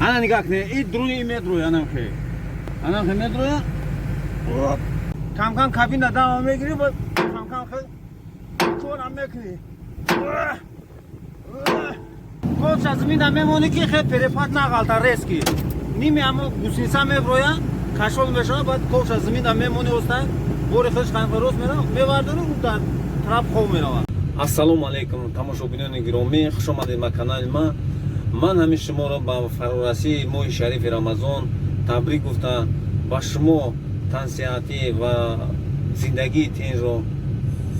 Ана нигоҳ кунед, и друни медроя, анамхе. Анамхе медроя. Кам-кам кабина дама мегирӣ, ба кам-кам хел корам мекунӣ. Ковша зимина мемонӣ, ки хел перепад нағалта резкий. Ними амо гусеница меброя, кашол мешава, баъд ковша зимина мемонӣ оста, бори худаш қанқа рост мера, мевардорӣ, ӯ дар трап хов мерава. Ассалому алайкум, тамошобинони гиромӣ, хуш омадед ба канали ман. Ман ҳамин шуморо ба фарорасии моҳи шарифи Рамазон табрик гуфта, ба шумо тансиҳатӣ ва зиндагии тинҷро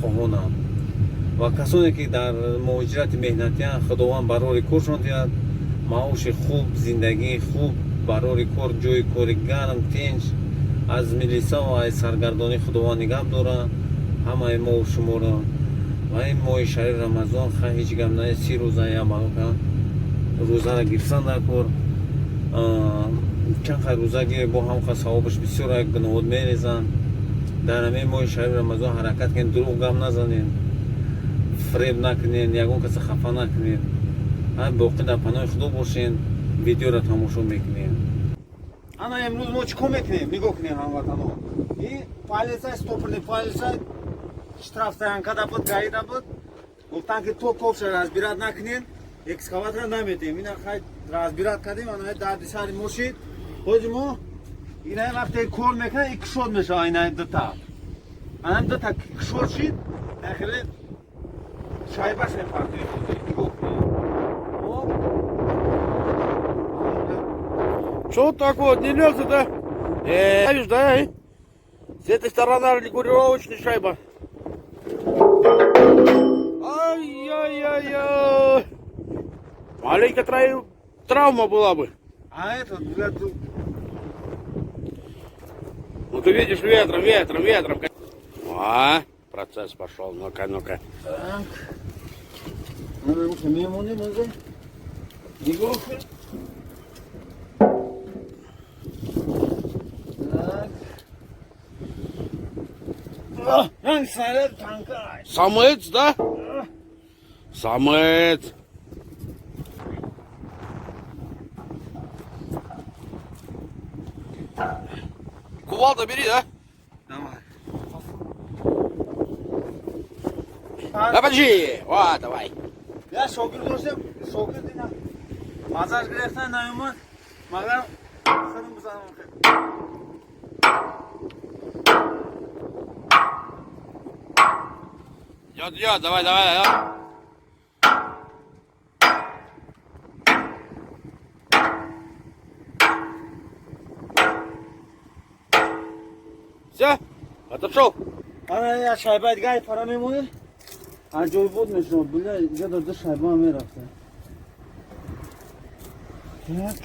хоҳонам. Ва касоне ки дар муҳоҷирати меҳнатиянд, Худованд барори коршон диҳад, маоши хуб, зиндагии хуб, барори кор, ҷои кори гарм, тинҷ, аз милиса ва аз саргардонӣ Худованд нигаҳ дорад ҳамаи мо шуморо. Ва ин моҳи шариф Рамазон ха ҳеҷ гап не, 30 рӯза я малока рӯзаро гирифтан дар кор. Чанд қад рӯза гире, бо ҳам қад савобаш бисёр, як гуноҳот мерезанд. Дар ҳамин моҳи шариф Рамазон ҳаракат кунед, дурӯғ гап назанед, фиреб накунед, ягон каса хафа накунед. Ҳар боқӣ дар паноҳи Худо бошед, видеоро тамошо мекунем. Ана имрӯз мо чӣ кор мекунем? Нигоҳ кунем, ҳамватано. И палец а, стопорный палец а, штрафстоянка да буд, ГАИ да буд. Гуфтан ки то ковша разбирать накунем, экскаватора наметем. Ина хай разбирать кардем, ана дарди сари мо шид. Ҳоҷи мо ина вақте кор мекунад, и кушод мешава, ина дута. Ана дута кушод шид, хеле шайбаш мепартои. Нигоҳ кунед. Оп. Что так вот, не лезет, да? Видишь, да? Э? С этой стороны регулировочная шайба. Ай-яй-яй-яй. Маленькая травма была бы. А этот, блядь, Ну ты видишь, ветром, ветром, ветром. А, процесс пошел. Ну-ка, ну-ка. Так. Ана муша мемонем озе. Нигоҳ кун. Так. Ранг снаряд танка. Самец, да? Самец. Кувалда бери, да? Давай. Да подожди. О, давай. Я шогирд доштем, шогирд ина. Мазаш гирифтан наёмад. Магар худам бизанам. Идет, идет, давай, давай, давай. Все, отошел. Ана я шайба дигар пара мемонед. Аҷоибот мешавад. Бля, инҷа дар ду шайба мерафта. Так.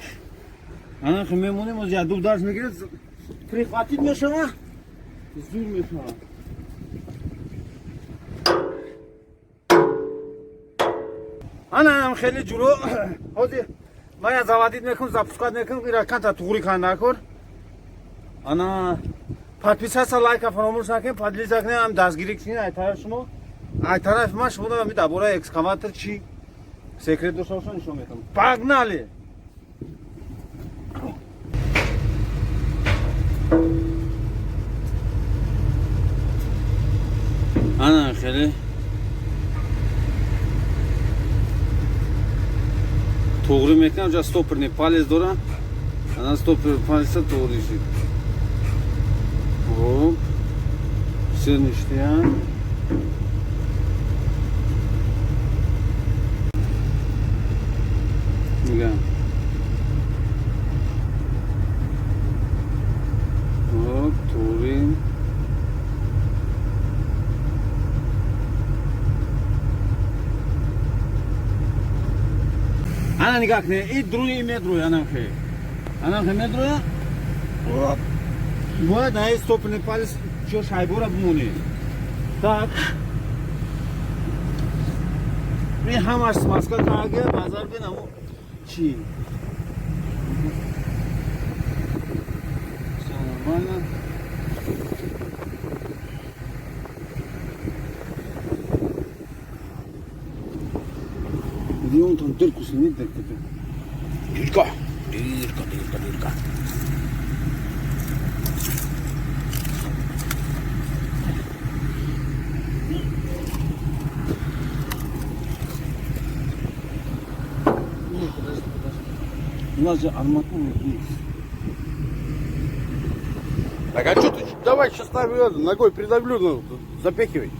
Ана хе мемонем, оз я ду дарс мегирад, прихватить мешава, зур мешава. Ана ам хеле ҷуро ҳозир ман я заводить мекунам, запускать мекунам, ира канта туғри канда кор. Ана подписаться, лайка фаромӯш накунед, поделиться кунед, ҳам дастгирӣ кунед ай тарафи шумо. Ай тарафи ман шумо ми дар бораи экскаватор чӣ секрет дошта бошам, нишон медиҳам. Погнали! Ана хеле туғри мекунам, ҷа стопорный палец дора. Ана стопор палец а туғри шид. Хоп. Все ништяк. Нигоҳ. Хоп, туғри. Ана нигоҳ кунед, и друни медроя, анамхе. Анамхе медроя. Бояд на стопорный палец чо шайбора бимонӣ. Так. Ин ҳамаш смазка карга, базар бин амо чӣ. Всё нормально. Где он там дырку снимет, дырку? Дюлька. Дырка, дырка, дырка. Не, подожди, подожди. У нас же арматура есть. Так, а что ты? Давай сейчас ногой придавлю, ну, запихивай.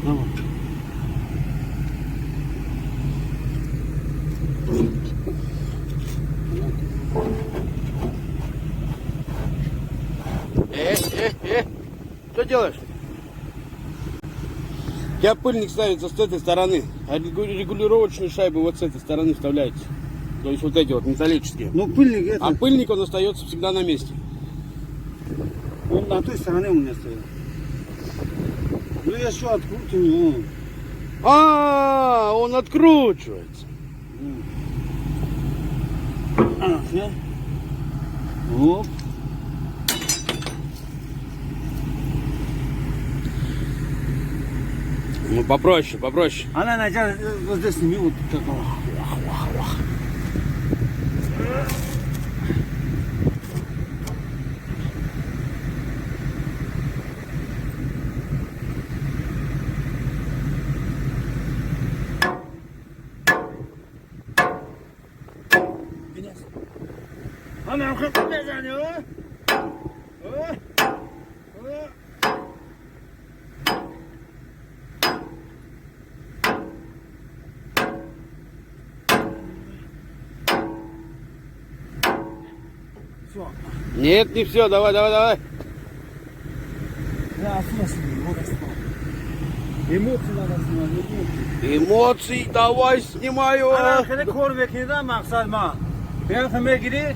Давай. Что делаешь? У тебя пыльник ставится с этой стороны, а регулировочные шайбы вот с этой стороны вставляются. То есть вот эти вот металлические. Ну, пыльник это... А пыльник он остается всегда на месте. Он на той стороне у меня стоит. Ну, я что, открутил? А, он откручивается. А, всё. Оп. Ну попроще, попроще. Она начала вот здесь сними, вот как он. Она мезани, а? А? Все. Нет, не все, давай, давай, давай. Я отсюда сниму, вот отсюда. Эмоции надо снимать, эмоции. Эмоции давай снимаю. Ана хеле кор мекунӣ, мақсад ма. Беха мегирӣ,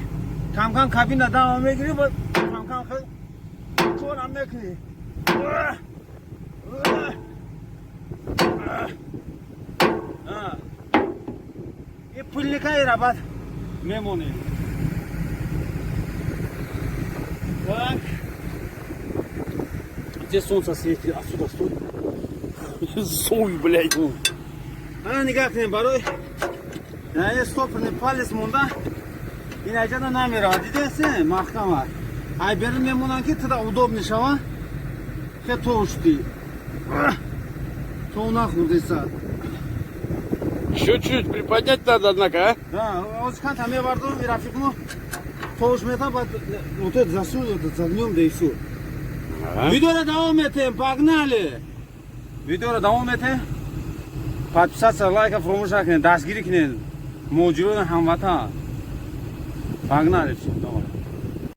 кам-кам кабина дама мегирӣ, ба кам-кам хел корам мекунӣ. А. И пыльника ира баъд мемонем. Так. Где солнце светит? Отсюда стой. Суй, блядь. Ана нигоҳ кунем, барои яъне стопорный палец монда, ин аҷада намеравад, дидеси, маҳкам аст. Ай берун мемонанд, ки туда удобный шава. Хе то шуди, то нахӯрдеса. Чуть-чуть приподнять надо, однако, а? Да, оз канта мевардум, рафиқмо тош мета, баъд вот это засунь, это загнем, да и всё. Видеоро давом метем, погнали! Видеоро давом метем. Подписаться, лайка фаромӯш накунед, дастгирӣ кунед муҳоҷирони ҳамватан. Погнали, всё, давай.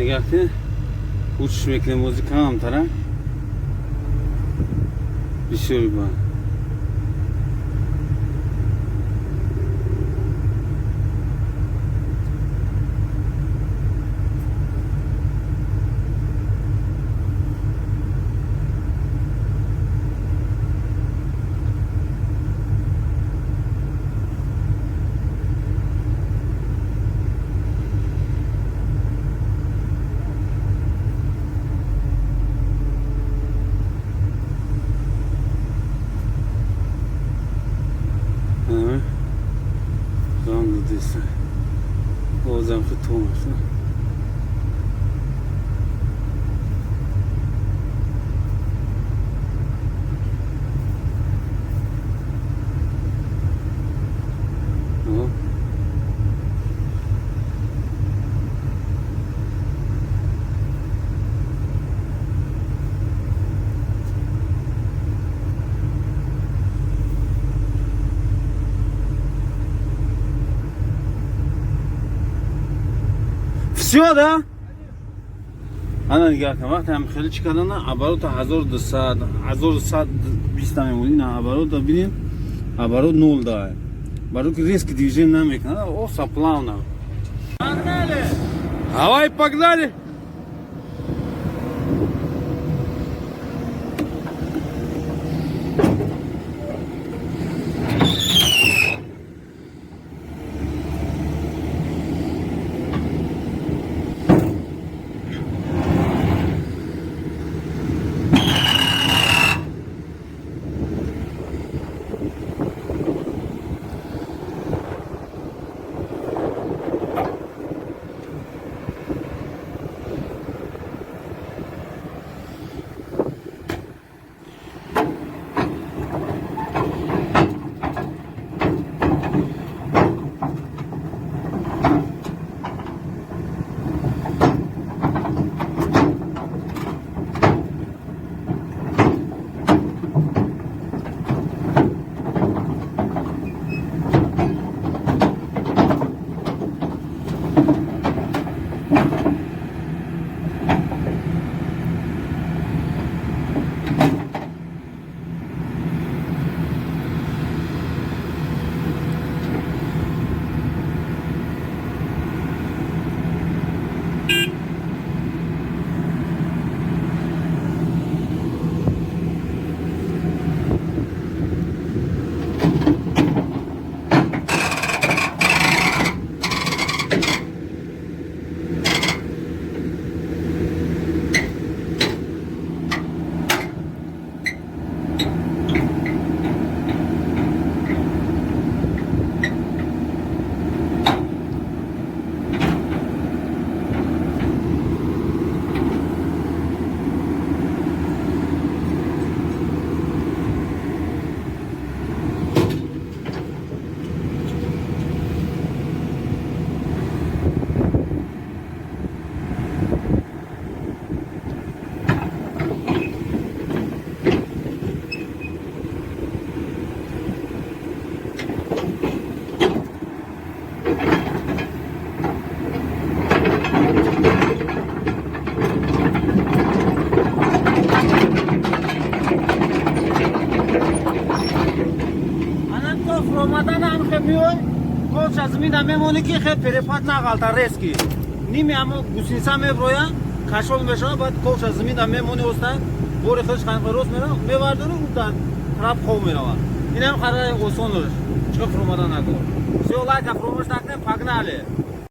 Нигоҳ кунед, кӯшиш мекунем бози камтара. Бисёри ба. Ага. Ранг дидеса. Бозам хитом аст. Ага. Всё, да? Ана нигоҳ кун, вақте ҳам хеле чӣ кардана, оборота 1200, 1120 мемонӣ, на оборота бинем, оборот нол да. Барои ки резкий движение намекунад, оса плавно. Погнали! Давай, погнали! Мемонӣ, ки хе перепад нағалта резкий. Ними амо гусеница меброя, кашол мешава, баъд ковша зимина мемонӣ, оста бори худш қанқа рост мера мевардорӣ, ӯ дар трап хов мерава. Инам хараи осонаш чиқа фуромада накун. Всё, лайка фуромӯш накунем, погнали.